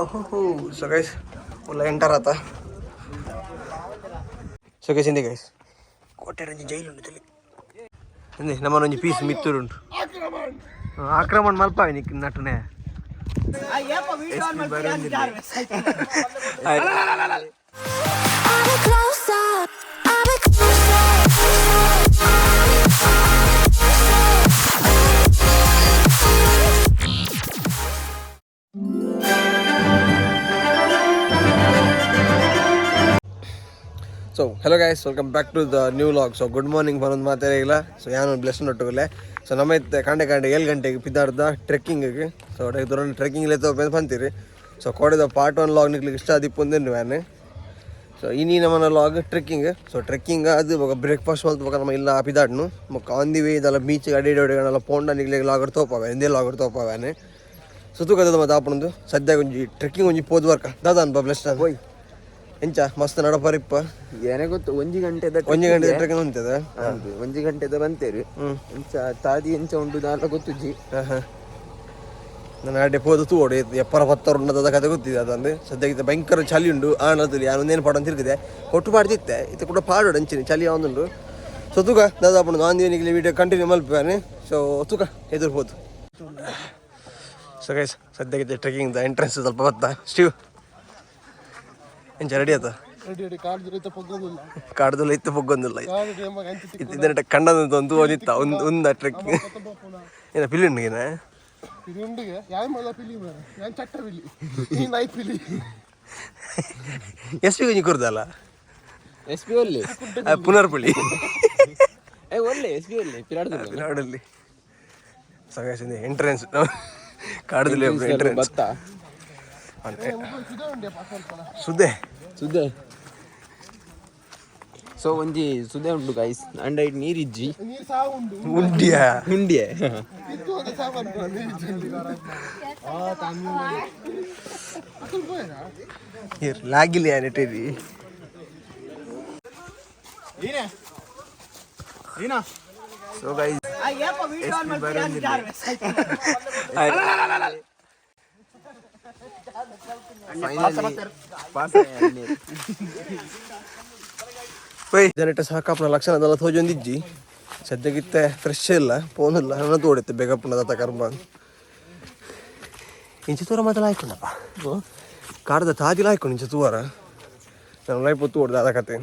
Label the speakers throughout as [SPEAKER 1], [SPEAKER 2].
[SPEAKER 1] ಓಹೋ. ಸೊ ಗೈಸ್, ಉಲ್ಲ ಎಂಟರ್ ಆತ. ಸೊ ಗೈಸ್, ಇಂದೆ ಗೈಸ್, ಕೋಟೆ ಒಂಜಿ ಜೈಲು ಉಂಡು ತುಲಿ. ಇಂದೆ ನಮ್ಮನ ಒಂಜಿ ಪೀಸ್ ಮಿತ್ತೂರುಂಟು. ಆಕ್ರಮಣ ಮಲ್ಪಾವೆ ನಿಕ್ ನಟನೆ.
[SPEAKER 2] I'll be closer. I'll be closer.
[SPEAKER 1] So hello guys, welcome back to the new vlog. So good morning ಪನೊಂದು ಮಾತೆರೆಗ್ಲ. ಸೊ ಯಾನ್ ಬ್ಲೆಸ್ ಒಟ್ಟುಗುಲ್ಲೆ. ಸೊ ನಮ್ಮ ಇತ್ತೆ ಕಾಂಡೆ ಕಾಂಡೆ 7 ಗಂಟೆಗೆ ಪಿದಾಡ್ದ ಟ್ರೆಕ್ಕಿಂಗಿಗೆ. ಸೊ ದೂರ ಟ್ರೆಕ್ಕಿಂಗ್ ಲೆತ್ತೋಪೆ ಪಂತೀರಿ. ಸೊ ಕೋಡೆದ ಪಾರ್ಟ್ 1 ಲಾಗ್ ನಿಕ್ಲಿಗೆ ಇಷ್ಟ ಆದಿಪ್ಪುಂದೆಂದು ವ್ಯಾನ್. ಸೊ ಇನಿ ನಮ್ಮನ ಲಾಗ್ ಟ್ರೆಕ್ಕಿಂಗ್. ಸೊ ಟ್ರೆಕ್ಕಿಂಗ್ ಅದು ಬೊಕ ಬ್ರೇಕ್ಫಾಸ್ಟ್ ಮಲ್ತ್ ಬೊಕ ನಮ್ಮ ಇಲ್ಲ ಪಿದಾಡ್ನು. ಬೊಕ ಆನ್ the way ಇದೆಲ್ಲ ಬೀಚ್ ಅಡಿ ಅಡಿ ಪೋಂಡ ನಿಕ್ಲೆಗ್ ಲಾಗರ್ ತೋಪಾವೆ, ಇಂದೇ ಲಾಗರ್ ತೋಪಾವ್ಯಾನೆ. ಸೊ ತೂಕದ ಮತ್ತೆ ಆಪುಂಡು. ಸದ್ಯ ಒಂಜಿ ಟ್ರೆಕ್ಕಿಂಗ್ ಒಂಜಿ ಪೋದು ವರ್ಕ ದಾದ ಅನ್ಪ ಬ್ಲೆಸ್ ಹೋಯ್ ಎಂಚ ಮಸ್ತ್ ನಡಪರಿಪ್ಪ.
[SPEAKER 3] ಏನೇ ಗೊತ್ತು, ಒಂಜಿ ಗಂಟೆದ.
[SPEAKER 1] ಒಂಜಿ ಗಂಟೆ ಟ್ರೆಕ್ಕಿಂಗ್ ಉಂತದ.
[SPEAKER 3] ಹೌದು, ಒಂಜಿ ಗಂಟೆದ ಬಂತೇರು. ಎಂಚ ತಾದಿ ಎಂಚ ಉಂಟು ದಾಲ ಗೊತ್ತುಜ್ಜಿ.
[SPEAKER 1] ನನ್ನ ಅಡ್ಡೆ ಪೋದು ತೂವೊಡು ಎಪ್ಪರ ಪತ್ತರ ಉಂಡದ ಕತೆ ಗೊತ್ತಿದೆ. ಅದಂದು ಸದ್ಯಕ್ಕೆ ಭಯಂಕರ ಚಳಿ ಉಂಡು. ಆಣದಲ್ಲಿ ಯಾರು ಒಂದೇನು ಪಾಡ ತಿರುಗಿದೆ ಒಟ್ಟು ಪಾಡ್ದಿತ್ತೆ ಇತ್ತೆ ಕೂಡ ಪಾಡೋಡು ಅಂಚಿನ ಚಳಿ ಉಂಡು. ಸೊ ತೂಕ ದಾದ ಪುಂಡು. ಆಂದಿನಿಗೆ ವಿಡಿಯೋ ಕಂಟಿನ್ಯೂ ಮಲ್ಪಾನೆ. ಸೊ ತೂಕ ಎದುರ್ಬೋದು. ಸೊ ಗೈಸ್, ಸದ್ಯಕ್ಕೆ ಟ್ರೆಕ್ಕಿಂಗ್ ಎಂಟ್ರೆನ್ಸ್ ಸ್ವಲ್ಪ ಬತ್ತ. ಸ್ಟೀವ್, ಎಂಚ ರೆಡಿ ಆತ? ಕಾಡ್ದಲ್ಲ ಇತ್ತು ಪೊಗ್ಗೊಂದಿಲ್ಲ. ಇದನ್ನ ಕಂಡದಂತ ಒಂದು ಒಂದಿತ್ತ ಒಂದು ಒಂದ ಟ್ರೆಕ್ಕಿಂಗ್ ಏನ ಪಿಲಿ ಉಂಡಿಗೆನ.
[SPEAKER 4] ಪಿಲಿ ಯಾಯ್ ಮಲ್ಲ ಪಿಲಿ ಮಾರ್ರೆ. ಯಾನ್ ಚಟ್ಟ ಪಿಲಿ ಈ ನಾಯಿ ಪಿಲಿ.
[SPEAKER 1] ಎಸ್ ಪಿ ಒಂಜಿ ಕುರ್ದಲ್ಲ.
[SPEAKER 3] ಎಸ್ ಪಿ ಒಲ್ಲೆ.
[SPEAKER 1] ಪುನರ್ಪುಳಿ.
[SPEAKER 3] ಏ ಒಲ್ಲೆ, ಎಸ್ ಪಿ ಒಲ್ಲೆ ಪಿರಾಡ್ದು.
[SPEAKER 1] ನಾಡಲ್ಲಿ ಸಗಾಸಿಂದ ಎಂಟ್ರೆನ್ಸ್ ಕಾಡದಲ್ಲಿ ಎಂಟ್ರೆನ್ಸ್.
[SPEAKER 3] ಬತ್ತ.
[SPEAKER 1] ಸುದ್ದೆ.
[SPEAKER 3] ಸುದ್ದೆ. ಸೊ ಒಂಜಿ ಸುದೆ ಉಂಟು ಗೈಸ್, ಅಂಡ it ನೀರಿಜ್ಜಿ.
[SPEAKER 4] ನೀರ್ ಸಾ ಉಂಡು.
[SPEAKER 1] ಉಂಡಿಯಾ?
[SPEAKER 3] ಉಂಡಿಯೆ.
[SPEAKER 4] ಇತ್ತು ಒಂದು ಸಾ ಬರ್ಪುನ ನೀರ್ ಇಜ್ಜಿ. ಆ ತಾನಿ ಅಕುಲು ಪೋಯೆರಾ?
[SPEAKER 1] ಲಾಗಿಲ್ಲ ಯಾನಿಟ್ಟಿರಿ.
[SPEAKER 3] ಸೊ ಗೈಸ್, ಎಸ್ ಪಿ ಬರೋದಿಲ್ಲ. Finally pass.
[SPEAKER 1] ಪೋಯ್ ಜನಟ ಸಾಕಾಪನ ಲಕ್ಷಣ ಅದೆಲ್ಲ ತೋಜೊಂದಿಜ್ಜಿ. ಸದ್ಯಗಿತ್ತೆ ಫ್ರೆಶ್ ಇಲ್ಲ ಪೋನಿಲ್ಲ ನನ್ನ ತೋಡಿತ್ತೆ ಬೇಗಪ್ಪನ ದತ್ತ ಕರ್ಮ. ಇಂಚ ತೂರ ಮೊದಲು ಆಯ್ಕೊಂಡಪ್ಪ ಕಾಡ್ದ ತಾಜಿಲ ಆಯ್ಕೊಂಡು ಇಂಚ ತೂವರ ನಾನು ಲೈಫ್ ತೋಡ್ದ ಅದ ಕತೆ.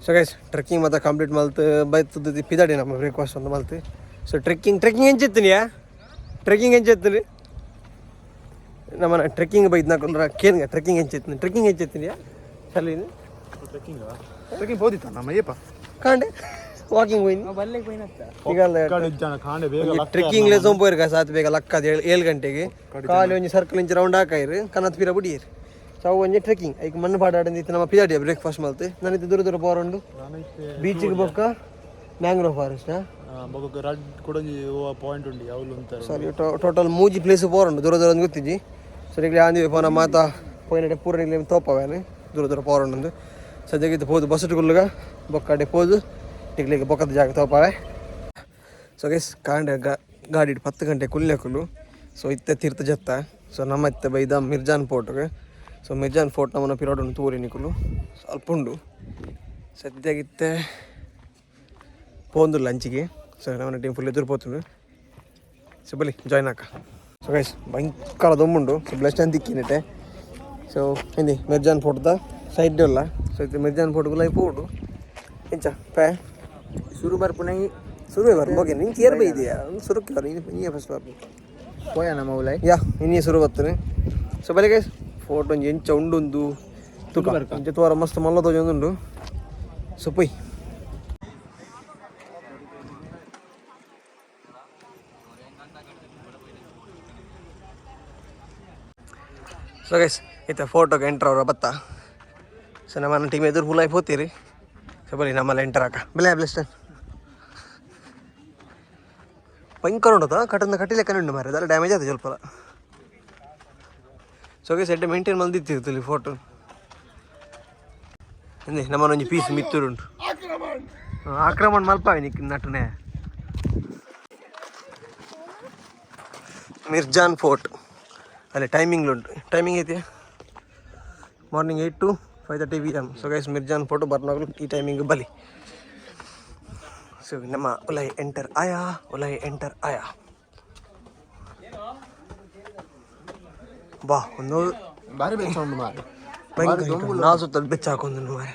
[SPEAKER 1] ಸೊ ಗೈಸ್, ಟ್ರೆಕ್ಕಿಂಗ್ ಮತ್ತೆ ಕಂಪ್ಲೀಟ್ ಮಲ್ತು ಬೈತದ್ದು ಪಿದಾಡಿ ನಮ್ಮ ಬ್ರೇಕ್ಫಾಸ್ಟ್ ಒಂದು ಮಲ್ತು. ಸೊ ಟ್ರೆಕ್ಕಿಂಗ್ ಟ್ರೆಕ್ಕಿಂಗ್ ಎಂಚಿತ್ತಿನಿಯಾ? ಟ್ರೆಕ್ಕಿಂಗ್ ಎಂಚಿತ್ತೀನಿ ನಮ್ಮ ಟ್ರೆಕ್ಕಿಂಗ್ ಬೈದ್ನಾಕೊಂಡ್ರ ಕೇನ್ಗ ಟ್ರೆಕ್ಕಿಂಗ್ ಎಂಚಿತ್ತೀನಿ, ಟ್ರೆಕ್ಕಿಂಗ್ ಎಂಚಿತ್ತೀನಿಯಾ ಸಲೀನಿ?
[SPEAKER 4] ಟ್ರೆಕ್ಕಿಂಗ್ ಪೋದಿತ್ತ ನಮ್ಮ ಅಯ್ಯಪ್ಪ.
[SPEAKER 1] ಕಾಂಡೆ ವಾಕಿಂಗ್ ಹೋಯ್ನಿ. ಈಗ
[SPEAKER 4] ಕಾಂಡೆ ಬೇಗ.
[SPEAKER 1] ಟ್ರೆಕ್ಕಿಂಗ್ ಲೆಸೋಂ ಪೋಯಿರ್ಕ ಸಾತ್ ಬೇಗ ಲಕ್ಕದ 7 ಗಂಟೆಗೆ ಖಾಲಿ ಒಂಜಿ ಸರ್ಕಲ್ ಇಂಚ ರೌಂಡ್ ಹಾಕಾಯಿರು ಕನತ್ ಪಿರ ಬುಡಿಯರು. ಸೊ ಅವು ಒಂಜಿ ಟ್ರೆಕ್ಕಿಂಗ್ ಐಕ್ ಮಣ್ಣು ಪಾಡಾಡಿಂದಿತ್ತು. ನಮ್ಮ ಪಿದಾಡಿಯ ಬ್ರೇಕ್ಫಾಸ್ಟ್ ಮಲ್ತು ನಾನು ದೂರ ದೂರ ಪೋರುಂಡು ಬೀಚಿಗೆ ಬೊಕ್ಕ ಮ್ಯಾಂಗ್ರೋವ್ ಫಾರೆಸ್ಟ್.
[SPEAKER 4] ಬೊಕ್ಕ ರಡ್ ಕೊಡೊಂಜಿ ಪಾಯಿಂಟ್ ಉಂಡು ಅವ್ಲು ಅಂತಾರೆ.
[SPEAKER 1] ಸಾರಿ, ಟೋಟಲ್ ಮೂಜಿ ಪ್ಲೇಸ್ ಪೋರುಂಡು ದೂರ ದೂರ ಗೊತ್ತಿಜ್ಜಿ. ಸೊ ಈಗ ಆಂದಿವೆ ಪೋನ ಮಾತಾ ಪೋಯಿನಡೆ ಪೂರ ನಿಗ್ಲೆ ತೋಪವೇನೆ ದೂರ ದೂರ ಪೋರುಂಡು. ಸದ್ಯಕ್ಕೆ ಇದು ಪೋದು ಬಸ್ ಕುಲ್ಲುಗ ಬೊಕ್ಕಡೆ ಪೋದು ನಿಗ್ಲಿಗೆ ಬೊಕ್ಕದ ಜಾಗ ತೋಪವೆ. ಸೊ ಗೈಸ್, ಕಾಂಡೆ ಗಾಡಿ 10 ಗಂಟೆ ಕುಲ್ಲೆಕುಲು. ಸೊ ಇತ್ತೆ ತೀರ್ಥ ಜತ್ತ. ಸೊ ನಮ್ಮ ಇತ್ತೆ ಬೈದ ಮಿರ್ಜಾನ್ ಫೋರ್ಟ್ಗೆ. ಸೊ ಮಿರ್ಜಾನ್ ಫೋರ್ಟ್ ನಮ್ಮನ್ನ ಪಿರೋಡ್ ತೂರಿ ನಿಕುಲು ಸ್ವಲ್ಪ ಉಂಡು. ಸದ್ಯಗಿತ್ತೆ ಪೋಂದು ಲಂಚಿಗೆ. ಸೊ ನಮ್ಮನ್ನ ಟೀಮ್ ಫುಲ್ ಎದುರು ಪೋತುಂಡು. ಸೊ ಬಲಿ ಜಾಯ್ನ್ ಹಾಕ. ಸೊ ಗೈಸ್, ಭಯಂಕರ ದೊಂಬುಂಡು. ಸೊ ಬ್ಲಸ್ಟ್ ಅಂತ ದಿಕ್ಕಿನಟೆ. ಸೊ ಹಿಂದಿ ಮಿರ್ಜಾನ್ ಫೋರ್ಟ್ದ ಸೈಡ್ ಉಲ್ಲ. ಸೊ ಇದು ಮಿರ್ಜಾನ್ ಫೋರ್ಟ್ ಗುಲಾಯಿ ಪೋಡು ಎಂಚ ಪೇ.
[SPEAKER 3] ಶುರು ಬರ್ಪುನೈ.
[SPEAKER 1] ಸುರುವೆ ಬರ್ ಓಕೆ. ನಿಂಗೆ ಏರ್ ಬೈದಿಯಾ ಸುರುಕ್ಕೆ ಬರ್ ನೀ ಫಸ್ಟ್ ಬರ್.
[SPEAKER 3] ಪೋಯ ನಮ್ಮ ಉಲೈ.
[SPEAKER 1] ಯಾ ಇನ್ನೇ ಸುರು ಬರ್ತೇನೆ. ಸೊ ಬಲೆ ಗೈಸ್, ಫೋಟೋ ಒಂಜಿ ಎಂಚ ಉಂಡುಂದು ತುಕ ಇಂಚ ತೋರ ಮಸ್ತ್ ಮಲ್ಲ ತೋಜೊಂದುಂಡು. ಸೊ ಪೊಯ್. ಸೊ ಗೈಸ್, ಇತ್ತ ಫೋಟೋಗೆ ಎಂಟರ್ ಅವರ ಬತ್ತ. ಸೊ ನಮ್ಮ ಟೀಮ್ ಎದುರು ಫುಲ್ ಆಗಿ ಪೋತೀರಿ. ಸೊ ಬಲಿ ನಮ್ಮಲ್ಲಿ ಎಂಟರ್ ಹಾಕ ಬೆಲೆ ಬ್ಲೆಸ್ಟನ್. ಭಯಂಕರ ಉಂಟದ ಕಟ್ಟಂದ ಕಟ್ಟಿಲೆಕ್ಕನೆ ಉಂಡು ಮಾರೆ ಅದೆಲ್ಲ ಡ್ಯಾಮೇಜ್ ಆಯ್ತು ಸ್ವಲ್ಪ. ಸೊ ಸೆಟ್ ಮೇಂಟೈನ್ ಮಲ್ದಿತ್ತಿರ್ತಲ್ಲಿ ಫೋಟೋ. ಎಂದೆ ನಮ್ಮನೊಂಜಿ ಪೀಸ್ ಮಿತ್ತೂರುಂಟು. ಆಕ್ರಮಣ ಮಲ್ಪಾವೆ ನಿಕ್ ನಟನೆ. ಮಿರ್ಜಾನ್ ಫೋರ್ಟ್ ಅಲ್ಲಿ ಟೈಮಿಂಗ್ ಉಂಟು. ಟೈಮಿಂಗ್ ಐತಿ morning 8 to 5:30 PM. So guys, Mirjan fort ಬರ್ನಾಗಲು ಈ ಟೈಮಿಂಗ್ ಬಲಿ. ಸೊ ನಮ್ಮ ಉಲೈ ಎಂಟರ್ ಆಯಾ, ಉಲೈ ಎಂಟರ್ ಆಯಾ. ಬಾ ಒಂದು.
[SPEAKER 4] ಬಾರಿ ಬೆಚ್ಚ ಉಂಡು ಮಾರೆ.
[SPEAKER 1] ಭಯಂಕರ ನಾ ಸುತ್ತದ ಬೆಚ್ಚ ಹಾಕೊಂಡು ಮಾರೆ.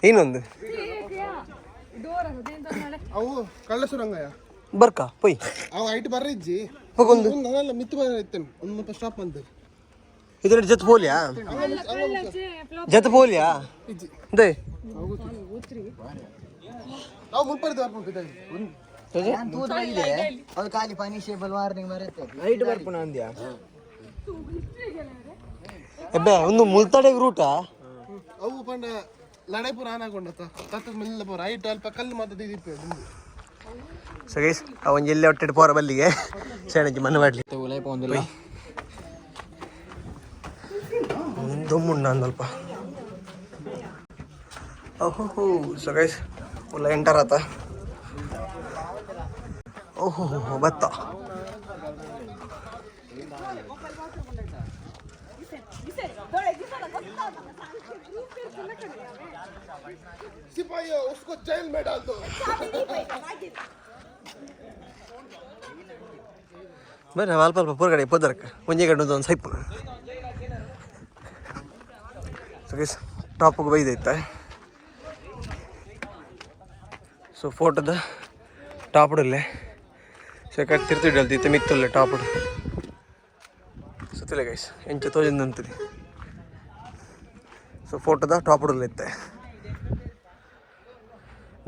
[SPEAKER 1] ಏನೊಂದು
[SPEAKER 4] ಅವು ಕಳ್ಳ ಸುರಂಗಯ್ಯ.
[SPEAKER 1] ಬರ್ಕ ಪೊಯ್.
[SPEAKER 4] ಅವು ಐಟ್ ಬರ್ರ ಇಜ್ಜಿ.
[SPEAKER 1] ಹೋಗೊಂದು.
[SPEAKER 4] ಒಂದು ಮಿತ್ತು ಬರ್ರ ಇತ್ತೇನೆ, ಒಂದು ಮುಲ್ಪ ಸ್ಟಾಪ್ ಅಂತ.
[SPEAKER 1] ಇದರ ಜೊತೆ ಪೋಲಿಯಾ, ಜೊತೆ ಪೋಲಿಯಾ?
[SPEAKER 4] ಇಜ್ಜಿ.
[SPEAKER 1] They.
[SPEAKER 4] ನಾವು ಮುಲ್ಪರ್ದು ಬರ್ಪುಂಡು.
[SPEAKER 3] ಅದು ಖಾಲಿ ಪನಿಷೇಬಲ್ ವಾರ್ನಿಂಗ್ ಮರೆತೆ ನೈಟ್ ಬರ್ಪುನ ಅಂದ್ಯಾ?
[SPEAKER 1] ಎಬ್ಬೆ ಒಂದು ಮುಲ್ತಡೆ ರೂಟಾ.
[SPEAKER 4] ಅವು ಪಂಡ ಲಡಾಯಿ ಆನ್ ಹಾಕೊಂಡತ್ತ ತತ್ತ ಮೆಲ್ಲ ಪೂರ ಐಟ್ ಅಲ್ಪ ಕಲ್ಲು ಮಾತ ದಿಪ್ಪ.
[SPEAKER 1] ಸೊ ಗೈಸ್, ಆ ಒಂಜಿ ಎಲ್ಲೆ ಒಟ್ಟೆಡ್ ಪೋರ ಬಲ್ಲಿಗೆ ಸೇಣಜಿ ಮಣ್ಣು ಮಾಡ್ಲಿ.
[SPEAKER 3] ಉಲೈ ಪೋಂದಿಲ್ಲ.
[SPEAKER 1] ದೊಮ್ಮುಂಡ ಅಂದಲ್ಪ. ಓಹೋ, ಸೊ ಗೈಸ್, ಉಲ್ಲ ಎಂಟರ್ ಆತ. ಓಹೋ ಹೋ, ಬತ್ತ.
[SPEAKER 4] ಸಿಪಾಯಿ, उसको जेल में डाल दो.
[SPEAKER 1] ಬರ್ರಿ, ನಾವು ಅಲ್ಪ ಅಲ್ಪ ಪೂರ ಕಡೆ ಪೋದರಕ್ಕ ಒಂಜೆ ಗಂಟೆ ಒಂದು ಸೈಪು. ಸೊ ಗೈಸ್, ಟಾಪಿಗೆ ಬೈದೈತೆ. ಸೊ ಫೋಟೋದ ಟಾಪ್ಡಲ್ಲೇ. ಸೊ ಕಟ್ ತಿರ್ತಿಡಲ್ತಿ ಇತ್ತೆ ಮಿತ್ತುಲ್ಲೆ ಟಾಪ್ಡ್ ಸುತ್ತಿಲ್ಲ ಗೈಸ್, ಎಂಚ ತೋಜಂದಂತದೆ. ಸೊ ಫೋಟೋದ ಟಾಪ್ಡಲ್ಲ ಇತ್ತೆ.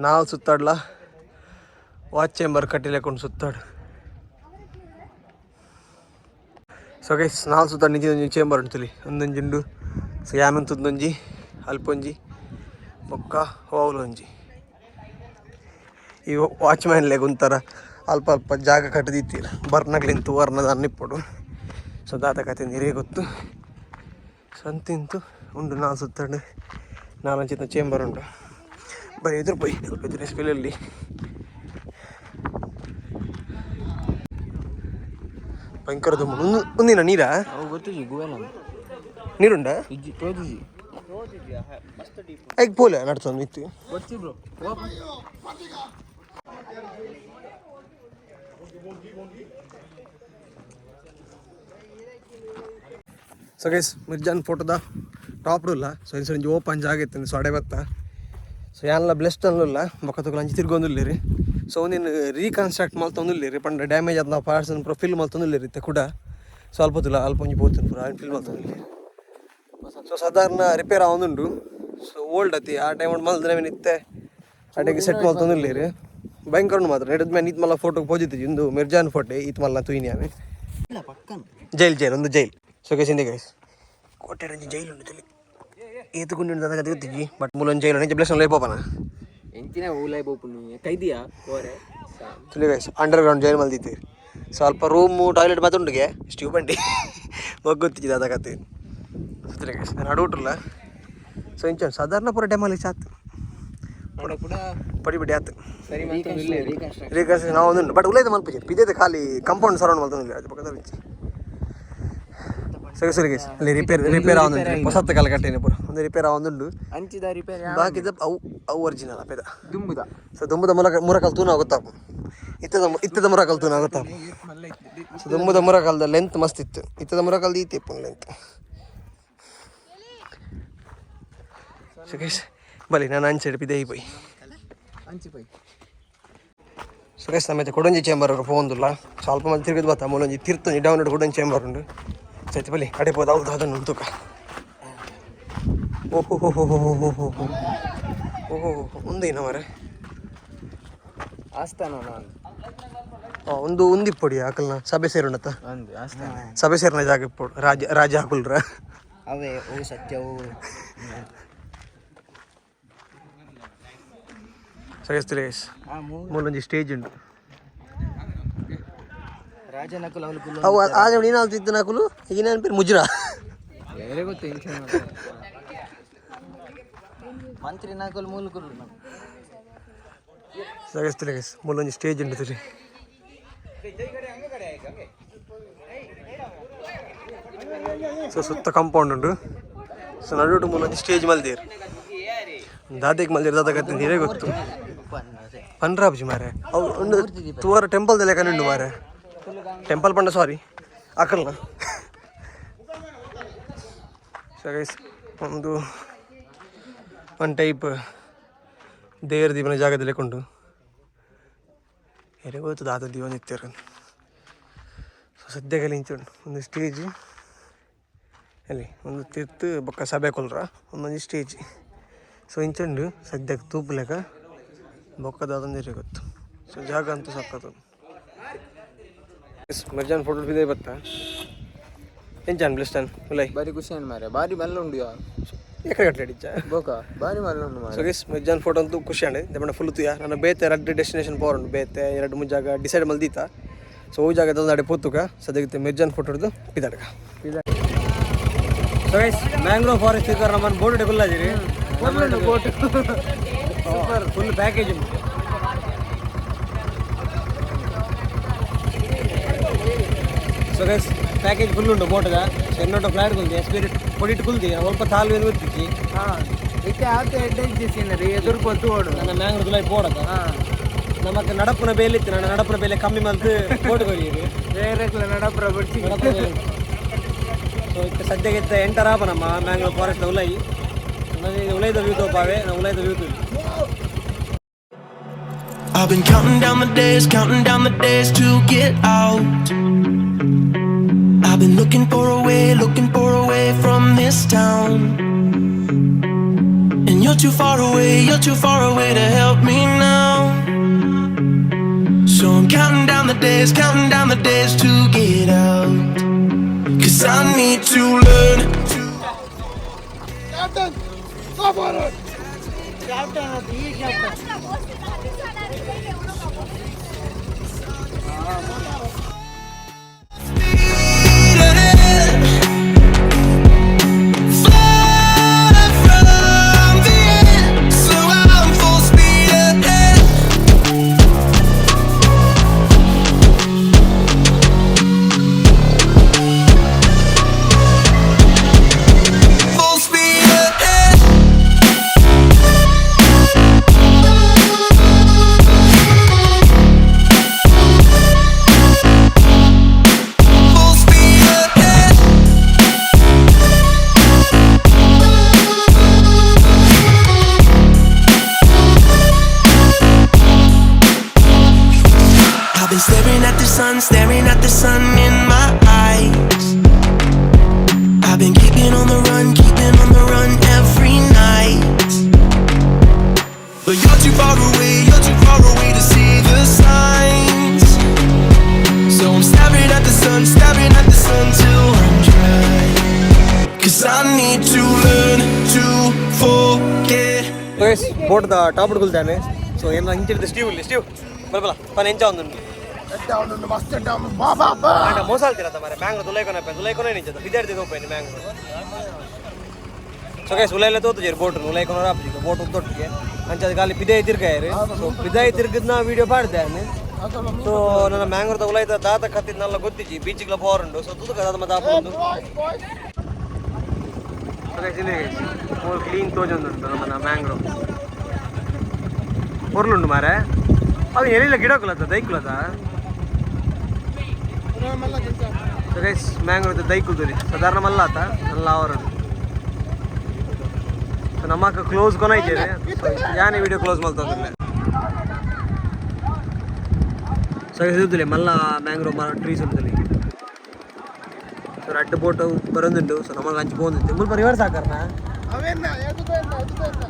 [SPEAKER 1] ನಾವು ಸುತ್ತಾಡ್ಲ ವಾಚ್ ಚೇಂಬರ್ ಕಟ್ಟಿಲೆಕೊಂಡು ಸುತ್ತಾಡು. ಸೊ ಗೈಸ್, ನಾಲ್ ಸುತ್ತ ನಿಜ ಒಂಜಿ ಚೇಂಬರ್ ಉಂಟುಲಿ ಒಂದೊಂಜಿ ಉಂಡು. ಸೊ ಯಾನಂತಂದೊಂಜಿ ಅಲ್ಪೊಂಜಿ ಬೊಕ್ಕ ಹೋವ್ಲೊಂಜಿ. ಈ ವಾಚ್ಮ್ಯಾನ್ ಲೆಗ್ ಒಂಥರ ಅಲ್ಪ ಅಲ್ಪ ಜಾಗ ಕಟ್ಟದಿತ್ತೀರ ಬರ್ನಗ್ಲಿಂತು ವರ್ಣದ ಅನ್ನಿಪ್ಪಡು. ಸೊ ದಾತ ಕತೆ ನೀರೇ ಗೊತ್ತು. ಸೊ ಅಂತಿಂತು ಉಂಡು. ನಾಲ್ ಸುತ್ತಾಡು ನಾಲಂಚಿನ ಚೇಂಬರ್ ಉಂಟು. ಬರೀ ಎದುರು ಪೋಯಿ ಅಲ್ಪ ಎದುರು ಸ್ಪಿಲಲ್ಲಿ ಭಯಂಕರದ ಒಂದಿನ ನೀರಾ.
[SPEAKER 3] ಅವು ಗೊತ್ತಿಜಿ ಗುವೆಲ್ಲ.
[SPEAKER 1] ನೀರುಂಡ.
[SPEAKER 3] ಇಜ್ಜಿ, ತೋಜಿಜಿ.
[SPEAKER 1] ಐಕ್ ಪೋಲೆ ನಡ್ಸೊಂದು ಇತ್ತು.
[SPEAKER 3] ಗೊತ್ತಿ ಬ್ರೋ.
[SPEAKER 1] ಸೊ ಗೈಸ್, ಮಿರ್ಜಾನ್ ಫೋಟೋದ ಟಾಪ್ ಇಲ್ಲ. ಸೊ ಇನ್ಸ ಒಂಜಿ ಓಪನ್ ಜಾಗ ಇತ್ತು. ಸೊ ಅಡೆ ಬತ್ತ. ಸೊ ಯಾನ್ಲ ಬ್ಲೆಸ್ಟ್ ಅನ್ಲಿಲ್ಲ ಬೊಕ್ಕ ತಗೊಳ ಅಂಚಿ ತಿರ್ಗೊಂದುಲ್ಲೇರಿ. ಸೊ ಒಂದಿನ ರೀಕನ್ಸ್ಟ್ರಕ್ಟ್ ಮಲ್ತೊಂದುಲ್ಲೇರಿ ಪಂಡ ಡ್ಯಾಮೇಜ್ ಆದ್ ನಾವು ಪಾರ್ಟ್ಸ್ ಪೂರ ಫಿಲ್ ಮಲ್ತೊಂದುಲ್ಲೇರಿ ಇತ್ತೆ ಕೂಡ. ಸ್ವಲ್ಪ ತುಲ ಅಲ್ಪ ಒಂಜಿ ಪೋತುನು ಪೂರ ಫಿಲ್ ಮಲ್ತೊಂದುಲ್ಲೇರಿ. ಸೊ ಸಾಧಾರಣ ರಿಪೇರ್ ಆವೊಂದುಂಡು. ಸೊ ಓಲ್ಡ್ ಅತಿ ಆ ಟೈಮ್ ಮಲ್ದಿನ ಇತ್ತೆ ಅಡೆಗೆ ಸೆಟ್ ಮಲ್ತೊಂದುಲ್ಲೇರಿ. ಭಯಂಕರ ಉಂಡು ಮಾತ್ರ. ನೆಡದ್ ಮೇಲೆ ಈತ್ ಮಲ್ಲ ಫೋಟೋ ಪೋಜಿತ್ತು. ಇಂದು ಮಿರ್ಜಾನ್ ಫೋಟೋ ಈತ್ ಮಲ್ಲ ತೂಯಿನಿ ಆಮೆ. ಜೈಲ್, ಜೈಲ್ ಒಂದು ಜೈಲ್. ಸೊ ಗೈಸ್, ಇಂದೆ ಗೈಸ್, ಕೋಟೆ ಒಂಜಿ ಜೈಲ್ ಉಂಡು. ತುಲಿ ಏತು ಗುಂಡಿ ಉಂಡು ದಾದ ಗೊತ್ತಿಜ್ಜಿ, ಬಟ್ ಮೂಲೊಂಜಿ ಜೈಲ್ ಉಂಡು. ಬ್ಲೆಸ್ ಪೋಪನ.
[SPEAKER 3] ಎಂಚಿನ ಉಲೈ ಪೋಪುನು ಕೈದಿಯಾ ಓರೆ?
[SPEAKER 1] ತುಲಿ ಗೈಸ್, ಅಂಡರ್ ಗ್ರೌಂಡ್ ಜೈಲ್ ಮಲ್ದಿತ್ತೀರಿ. ಸ್ವಲ್ಪ ರೂಮು ಟಾಯ್ಲೆಟ್ ಮಾತ್ರ ಉಂಡುಗೆ ಸ್ಟೀವ್ ಬಂಡಿ ಗೊತ್ತಿಜ್ಜಿ ದಾದ ಕತೆ. ಸುತ್ತಲೇ ಗೈಸ್, ನಾನು ಅಡುಬಿಟ್ರಲ್ಲ. ಸೊ ಇಂಚ ಸಾಧಾರಣ ಪೂರ ಡೆಮಾಲಿಶ್ ಆತು.
[SPEAKER 3] ಕೂಡ.
[SPEAKER 1] ಪಡಿ ಪಡಿ ಆತು.
[SPEAKER 3] ಸರಿ.
[SPEAKER 1] ರೀಕನ್ಸ್ಟ್ರಕ್ಷನ್ ನಾವು ಒಂದು ಬಟ್ ಉಲೈದ ಮಲ್ಪುಜಿ ಪಿದೇದ ಖಾಲಿ ಕಾಂಪೌಂಡ್ ಸರೌಂಡ್ ಮಲ್ತೊಂದಿಲ್ಲ ಅದು ಪಕ್ಕದ ಇಂಚ. ಸರಿ ಸರಿ ಗೈಸ್, ಅಲ್ಲಿ ರಿಪೇರ್ ರಿಪೇರ್ ಆವೊಂದುಂಡು. ಹೊಸತ್ತ ಕಾಲ ಕಟ್ಟೇನೆ ಪೂರ ಒಂದು ರಿಪೇರ್ ಆವೊಂದುಂಡು.
[SPEAKER 3] ಅಂಚಿದ ರಿಪೇರಿ.
[SPEAKER 1] ಬಾಕಿದ ಅವು ಅವು ಒರಿಜಿನಲ್ ಅಪೇದ.
[SPEAKER 3] ದುಂಬುದ.
[SPEAKER 1] ಸೊ ದುಂಬುದ ಮುರಕ ಮುರಕಲ್ ತೂನ ಗೊತ್ತಾಪು. ಇತ್ತದ ಇತ್ತದ ಮುರಕಲ್ ತೂನ ಗೊತ್ತಾಪು. ಸೊ ದುಂಬುದ ಮುರಕಲ್ದ ಲೆಂತ್ ಮಸ್ತ್ ಇತ್ತು. ಇತ್ತದ ಮುರಕಲ್ದ ಈತೆ ಇಪ್ಪು ಲೆಂತ್. ಸೊ ಗೈಸ್, ಬಲಿ ನಾನು ಅಂಚೆಡ್ ಪಿದೆ ಪೋಯಿ.
[SPEAKER 3] ಅಂಚಿ ಪೋಯಿ.
[SPEAKER 1] ಸೊ ಗೈಸ್, ನಮ್ಮ ಕೊಡೊಂಜಿ ಚೇಂಬರ್ ಪೋಂದುಲ್ಲ. ಸ್ವಲ್ಪ ಮಲ್ತ್ ತಿರುಗಿದ್ ಬತ್ತ. ಮೂಲೊಂಜಿ ತಿರ್ತೊಂಜಿ ಡೌನ್ ಕೊಡೊಂಜಿ ಚೇಂಬರ್ ಉಂಡು. ಸೈತಿ ಬಲಿ ಅಡೆ ಪೋದ. ಹೌದು, ಅದನ್ನು ತುಕ. ಓಹೋ ಹೋ ಹೋ ಹೋ ಹೋ ಹೋ ಹೋ ಓಹೋ, ಉಂದೇನ ಮರೆ.
[SPEAKER 3] ಆಸ್ಥಾನ ನಾನು.
[SPEAKER 1] ಒಂದು ಉಂದಿಪ್ಪೊಡಿ ಆಕಲ್ನ ಸಭೆ ಸೇರುಂಡತ್ತ.
[SPEAKER 3] ಒಂದು ಆಸ್ಥಾನ.
[SPEAKER 1] ಸಭೆ ಸೇರಿನ ಜಾಗ ಇಪ್ಪೊಡು. ರಾಜ ರಾಜ ಹಾಕುಲ್ರ.
[SPEAKER 3] ಅವೇ ಓ ಸತ್ಯ ಓ.
[SPEAKER 1] ಸಗಸ್ತಿಲ್ಲ ಗೈಸ್, ಮೂಲೊಂಜಿ ಸ್ಟೇಜ್ ಉಂಟು. ಅವು ಆದ್ರೆ ನೀನು ಇತ್ತು ನಾಕುಲು ಏನೇನು ಪೇರು ಮುಜ್ರಾ.
[SPEAKER 3] ಮಂತ್ರಿ ನಾಕುಲು ಮೂಲಕುಲು.
[SPEAKER 1] ಸಗಸ್ತಿಲ್ಲ ಗೈಸ್, ಮೂಲೊಂಜಿ ಸ್ಟೇಜ್ ಉಂಟು ಸರಿ. ಸೊ ಸುತ್ತ ಕಾಂಪೌಂಡ್ ಉಂಟು. ಸೊ ನಡುಟು ಮೂಲೊಂಜಿ ಸ್ಟೇಜ್ ಮಲ್ದೇರು, ದಾದೆಗೆ ಮಲ್ದೇರು. ದಾದ ಕತ್ತೆ ನೀರೇ ಗೊತ್ತು. ಪನ್ರಾಬ್ಜಿ ಮಾರೆ, ಅವು ಒಂದು ತೂವರ ಟೆಂಪಲ್ ಲೆಕ್ಕ ಉಂಡು ಮಾರೆ. ಟೆಂಪಲ್ ಪಂಡ ಸಾರಿ ಅಕಲ್ನ. ಸೊ ಗೈಸ್, ಒಂದು ಒನ್ ಟೈಪ್ ದೇವರ ದೀಪನ ಜಾಗದಲ್ಲಿ ಕೊಂಡು ಎರೆ ಗೊತ್ತು ದಾದ ದೀವನ ಇತ್ತೀರ. ಸೊ ಸದ್ಯಕ್ಕೆ ಇಂಚ ಉಂಟು ಒಂದು ಸ್ಟೇಜ್ ಅಲ್ಲಿ, ಒಂದು ತಿರ್ತು ಬೊಕ್ಕ ಸಭೆ ಕೊಲ್ರ ಒಂದೊಂದು ಸ್ಟೇಜ್. ಸೊ ಇಂಚುಂಡು ಸದ್ಯಕ್ಕೆ ತೂಪು ಲೆಕ್ಕ, ಬೊಕ್ಕ ದಾದಂದಿರೆ ಗೊತ್ತು. ಸೊ ಜಾಗ ಅಂತೂ ಸಕ್ಕತ್ತು. ಮರ್ಜಾನ್ ಫೋಟೋ ಬಿದ್ದೆ ಬತ್ತ ಎಂಚಾನ್ ಬ್ಲೆಸ್ಟಾನ್ ಉಲೈ.
[SPEAKER 3] ಬಾರಿ ಖುಷಿ ಮಾರೆ, ಬಾರಿ ಮಲ್ಲ ಉಂಡು ಯಾ.
[SPEAKER 1] ಎಕರೆ ಗಟ್ಟಲೆ ಅಡಿಚ.
[SPEAKER 3] ಬೋಕ ಬಾರಿ ಮಲ್ಲ ಉಂಡು
[SPEAKER 1] ಸೊ
[SPEAKER 3] ಮಾರೆ.
[SPEAKER 1] ಗೈಸ್, ಮಿರ್ಜಾನ್ ಫೋಟೋ ಅಂತೂ ಖುಷಿ ಆಂಡ್. ದಮಣ ಫುಲ್ ತುಯಾ ನನ್ನ ಬೇತೆ ರಡ್ಡ್ ಡೆಸ್ಟಿನೇಷನ್ ಪೋರ್ ಉಂಡು. ಬೇತೆ ಎರಡು ಮೂರು ಜಾಗ ಡಿಸೈಡ್ ಮಲ್ದೀತ. ಸೊ ಅವು ಜಾಗ ಅಡೆ ಪೋತುಕ. ಸದ್ಯಕ್ಕೆ ಮಿರ್ಜಾನ್ ಫೋಟೋ ಹಿಡಿದು ಪಿದಾಡ್ಕ. ಸೊ ಗೈಸ್, ಮ್ಯಾಂಗ್ರೋವ್ ಫಾರೆಸ್ಟ್ ಇದ್ದಾರೆ. ನಮ್ಮನ್ನು ಬೋರ್ಡ್ ಗುಲ್ಲಾಜಿರಿ ಬೋಟ್ ಸೂಪರ್ ಫುಲ್ ಪ್ಯಾಕೇಜ್ ಉಂಟು. ಸೊ ಗೈಸ್, ಪ್ಯಾಕೇಜ್ ಫುಲ್ ಉಂಟು ಬೋಟದ. ಸೊ ಎನ್ನೋಟ ಫ್ಲಾಟ್ ಕುಲ್ದಿ ಎಸ್ ಬೇರೆ ಪೊಡಿಟ್ ಕುಲ್ದಿ ಸ್ವಲ್ಪ ತಾಲ್ವೆ ಗೊತ್ತಿಚ್ಚಿ.
[SPEAKER 3] ಇತ್ತೆ ಆತ ಎಡ್ಡೆ ಸೀನರಿ ಎದುರು ಪೊತ್ತು ಓಡು.
[SPEAKER 1] ನನ್ನ ಮ್ಯಾಂಗ್ರೋವ್ ತುಲಾಯಿ ಪೋಡದ ನಮಕ್ ನಡಪುನ ಬೇಲೆ ಇತ್ತು. ನನ್ನ ನಡಪುನ ಬೇಲೆ ಕಮ್ಮಿ ಮಲ್ತು ಬೋಟ್ ಕೊರಿಯರು.
[SPEAKER 3] ಬೇರೆ ನಡಪುರ ಬಿಡ್ಸಿ.
[SPEAKER 1] ನಡಪುನ ಬೇಲೆ. ಸೊ ಇತ್ತೆ ಸದ್ಯಕ್ಕೆ ಇತ್ತೆ ಎಂಟರ್ ಆಪ ನಮ್ಮ ಮ್ಯಾಂಗ್ರೋವ್ ಫಾರೆಸ್ಟ್ ಉಲೈ. ನನಗೆ ಉಲೈದ ವ್ಯೂ ತೋಪಾವೆ, ನಾವು ಉಲೈದ view ತೂಲಿ.
[SPEAKER 5] I've been counting down the days, counting down the days to get out. I've been looking for a way, looking for a way from this town. And you're too far away, you're too far away to help me now. So I'm counting down the days, counting down the days to get out. 'Cause I need to learn to.
[SPEAKER 4] Captain ಸಾಫಾರ್.
[SPEAKER 5] Speed ahead. Fly from the end, so I'm full speed ahead. Full speed ahead. Full speed ahead. I've been staring at the sun, staring at the sun in my eyes. I've been keeping on the run, keeping on the run every night. But you're too far away, you're too far away to see the signs. So I'm staring at the sun, staring at the sun till I'm dry. 'Cause I need to learn to forget.
[SPEAKER 1] Guys, ಬೋಟ್ದ top ಕುಲ್ತಾನೆ. ಸೊ ಎಲ್ಲ ಇಂಚಿಡ್ದು Steve ಇಲ್ಲಿ Steve ಬಲ ಬಲ ಪನ ಎಂಚ ಒಂದು
[SPEAKER 4] ಉಂಡು, ಮಸ್ತ್ ಉಂಡು, ಬಾ ಬಾ ಬಾ.
[SPEAKER 1] ಆಂಡ ಮೋಸ ಆಲ್ತಿರತ್ತ ಮಾರೆ. ಮ್ಯಾಂಗ್ರೋ ತುಲೈಕೊನ ತುಲೈಕೊನೆ ನಿಂಚದ ವಿದ್ಯಾರ್ಥಿ ತೋಪೇನೆ ಮ್ಯಾಂಗ್ರೋ. ಸೊ ಗೈಸ್, ಉಲೈಲೆ ತೋತು ಬೋಟ್ ಉಲೈಕೊನ ರಾಪಿ ಬೋಟ್ ಉದ್ದೊಟ್ಟಿಗೆ ಅಂಚದ ಖಾಲಿ ಪಿದಾಯಿ ತಿರ್ಗಾಯರು. ಸೊ ಪಿದಾಯಿ ತಿರ್ಗದ್ನ ವಿಡಿಯೋ ಪಾಡ್ದೆ. ಸೊ ನನ್ನ ಮ್ಯಾಂಗ್ರೋದ ಉಲೈದ ದಾತ ಕತ್ತಿದ್ ನಲ್ಲ ಗೊತ್ತಿಜ್ಜಿ. ಬೀಚಿಗ್ಲ ಪೋರುಂಡು. ಸೊ ತುದುಕ ದಾದ ಮತ್ತೆ ಆಪುಂಡು. ಸೊ ಗೈಸ್, ಇಲ್ಲಿ ಮೂಲು ಕ್ಲೀನ್ ತೋಜೊಂದುಂಟು ನಮ್ಮನ ಮ್ಯಾಂಗ್ರೋ. ಪೊರ್ಲುಂಡು ಮಾರೆ. ಅವು ಎಲ್ಲಿಲ್ಲ ಗಿಡಕುಲತ್ತ ದೈಕುಲತ್ತ. ಸೊ ಗೈಸ್, ಮ್ಯಾಂಗ್ರೋ ದೈಕುಲ್ದುರಿ ಸಾಧಾರಣ ಮಲ್ಲಾತ ನಲ್ಲ ಅವರು. ಸೊ ನಮ್ಮಕ್ಕ ಕ್ಲೋಸ್ ಕೊನ ಇದ್ದೇವೆ. ಸೊ ಯಾನೇ ವಿಡಿಯೋ ಕ್ಲೋಸ್ ಮಲ್ತಂದ್ರೆ. ಸೊ ಇದ್ದಿಲ್ಲ ಮಲ್ಲ ಮ್ಯಾಂಗ್ರೋ ಮರ ಟ್ರೀಸ್ ಉಂಟು. ಸೊ ರಡ್ಡ್ ಬೋಟ್ ಬರೋದುಂಟು. ಸೊ ನಮ್ಮಲ್ಲಿ ಲಂಚ್ ಪೋಂದಿತ್ತು. ಮುಲ್ಪ reverse ಹಾಕರ್ನ.
[SPEAKER 4] ಅವೇನ ಎದುದೆನ್ನ ಎದುದೆನ್ನ.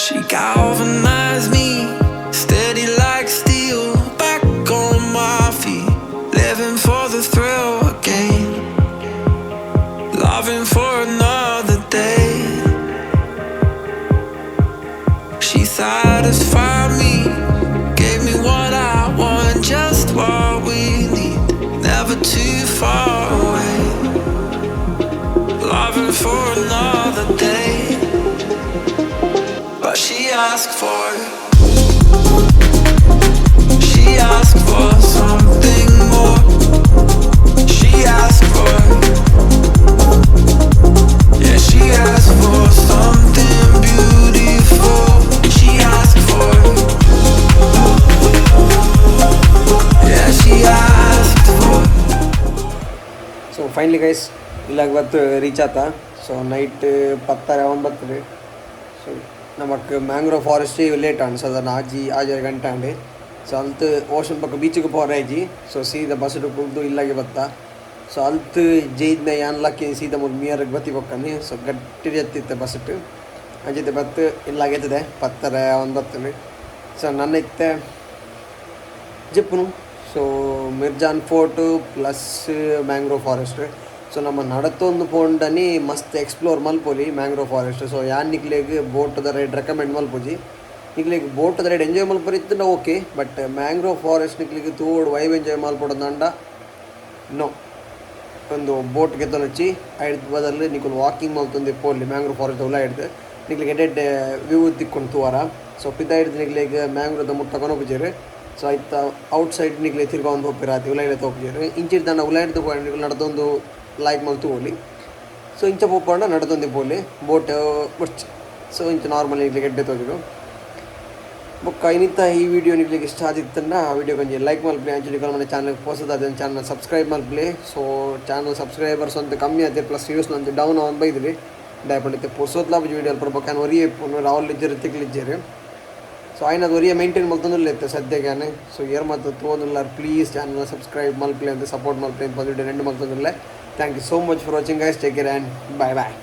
[SPEAKER 5] She galvanized me, steady like steel, back on my feet, living for the thrill again, loving for another day. Satisfy me. Gave me what I want, just what we need. Never too far away. Loving for another day. But she asked for something more. She asked for, yeah, she asked for something beautiful. She asked for, yeah, she asked for.
[SPEAKER 1] So finally guys, ಇಲ್ಲಾಗ ಬತ್ತು reach ಆತ. ಸೊ night 9:45. ಸೊ ನಮಕ್ mangrove forest late ಆಂಡ್. ಸೊ ಅದನ್ನು ಆಜಿ ಆಜರ ಗಂಟೆ ಆಂಡ್. ಸೊ ಅಲ್ತ್ ಓಷನ್ ಪಕ್ಕ ಬೀಚಿಗೆ ಪೋರಾಯ್ಜಿ. ಸೊ ಸೀದಾ ಬಸ್ ಕುಲ್ದು ಇಲ್ಲಾಗೆ ಬತ್ತ. ಸೊ ಅಲ್ತ್ ಜೈದ್ನ ಯಾನ್ ಲಕ್ಕಿ ಸೀದಾ ಮೂಲು ಮಿಯರ್ಗೆ ಬತ್ತಿ ಬೊಕ್ಕನಿ. ಸೊ ಗಟ್ಟಿ ಎತ್ತಿತ್ತೆ ಬಸ್ಸಿಟ್ಟು ಅಂಚಿತ್ತೆ ಬತ್ತು ಇಲ್ಲಾಗೆ ಎತ್ತದೆ 9:50. ಸೊ ನನ್ನ ಇತ್ತೆ ಜಪ್ಪುನು. ಸೊ Mirjan fort plus mangrove forest. ಸೊ ನಮ್ಮ ನಡತೊಂದು ಪೋಂಡನಿ ಮಸ್ತ್ ಎಕ್ಸ್ಪ್ಲೋರ್ ಮಲ್ಪೊಲಿ ಮ್ಯಾಂಗ್ರೋವ್ ಫಾರೆಸ್ಟ್. ಸೊ ಯಾನ್ ನಿಕ್ಲೆಗ್ ಬೋಟ್ದ ರೈಡ್ ರೆಕಮೆಂಡ್ ಮಲ್ಪುಜಿ. ನಿಕ್ಲೆಗ್ ಬೋಟ್ದ ರೈಡ್ ಎಂಜಾಯ್ ಮಲ್ಪರೆ ಇತ್ತಂಡ ಓಕೆ, ಬಟ್ ಮ್ಯಾಂಗ್ರೋವ್ ಫಾರೆಸ್ಟ್ ನಿಕ್ಲೆಗ್ ತೂವೊಡು, ವೈಬ್ ಎಂಜಾಯ್ ಮಲ್ಪೊಡಂದಾಂಡ ನೋ, ಒಂದು ಬೋಟ್ ಗೆತ್ತೊನೊಚ್ಚಿ. ಐಡ್ದ್ ಬದಲು ನಿಕುಲು ವಾಕಿಂಗ್ ಮಲ್ತೊಂದು ಪೋಲಿ ಮ್ಯಾಂಗ್ರೋವ್ ಫಾರೆಸ್ಟ್ ಉಲ ಹಿಡ್ದು ನಿಕ್ಲೆಗ್ ಎಡ್ಡೆ ವ್ಯೂ ತಿಕ್ಕೊಂಡು ತೂವರ. ಸೊ ಪಿದಾಯ್ಡ್ದು ನಿಕ್ಲೆಗ್ ಮ್ಯಾಂಗ್ರೋವ್ ಮುಟ್ಟ ಕೊನೊಪುಜೆರ್. ಸೊ ಐತ ಔಟ್ ಸೈಡ್ ನಿಕ್ಲೆ ತಿರ್ಗೊಂದು ಪೋಪೆರ್ ಆತೆ, ಉಲಾಯಿಡೆ ತೋಪುಜೆರ್. ಇಂಚಿಡ್ದಾಂಡ ಉಲಾಯಿಡ್ದು ಪೋಯ್ ನಿಕುಲು ನಡತೊಂದು ಲೈಕ್ ಮಲ್ತು ತೂವೊಲಿ. ಸೊ ಇಂಚ ಪೋಪಂಡ ನಡತೊಂದು ಪೋಲಿ, ಬೋಟ್ ಬೊಡ್ಚಿ. ಸೊ ಇಂಚ ನಾರ್ಮಲ್ ನಿಕ್ಲೆಗ್ ಎಡ್ಡೆ ತೋಜುಂಡು. ಬೊಕ್ಕ ಇನಿತ ಈ ವಿಡಿಯೋ ನಿಕ್ಲೆಗ್ ಇಷ್ಟ ಆದಿತ್ತಂಡ ಆ ವಿಡಿಯೋ ಒಂಜಿ ಲೈಕ್ ಮಲ್ಪಲೆ. ಅಂಚನೆ ನಿಕುಲು ಮನೆ ಚಾನಲ್ ಪೊಸದಾದ ಚಾನಲ್ ಸಬ್ಸ್ಕ್ರೈಬ್ ಮಲ್ಪಲೆ. ಸೊ ಚಾನಲ್ ಸಬ್ಸ್ಕ್ರೈಬರ್ಸ್ ಅಂತ ಕಮ್ಮಿ ಆತೆ, ಪ್ಲಸ್ ವ್ಯೂಸ್ ಅಂತ ಡೌನ್ ಆನ್ ಬೈದ್ರಿ. ದಾಯೆ ಪೊಸತ್ಲಾ ವಿಡಿಯೋ ಅಲ್ಪ ಬೊಕ್ಕ ಒರಿಯೇ ಇಪ್ಪುನು, ರಾಹುಲ್ ಇಜ್ಜೆರ್, ತಿಕ್ಲ್ ಇಜ್ಜೆರ್. ಸೊ ಆಯ್ನದ ಒರಿಯ ಮೇಂಟೈನ್ ಮಲ್ತೊಂದುಲ್ಲೆ ಇತ್ತೆ ಸದ್ಯಗಾನೆ. ಸೊ ಏರ್ ಮಾತ ತೂವೊಂದುಲ್ಲಾರ್, ಪ್ಲೀಸ್ ಚಾನಲ್ ಸಬ್ಸ್ಕ್ರೈಬ್ ಮಲ್ಪಲೆ ಅಂತ ಸಪೋರ್ಟ್ ಮಲ್ಪಲೆ ಅಂತ ವಿಡಿಯೋ ಎಂಡ್ ಮಲ್ತೊಂದುಲ್ಲೆ. Thank you so much for watching, guys. Take care and bye bye.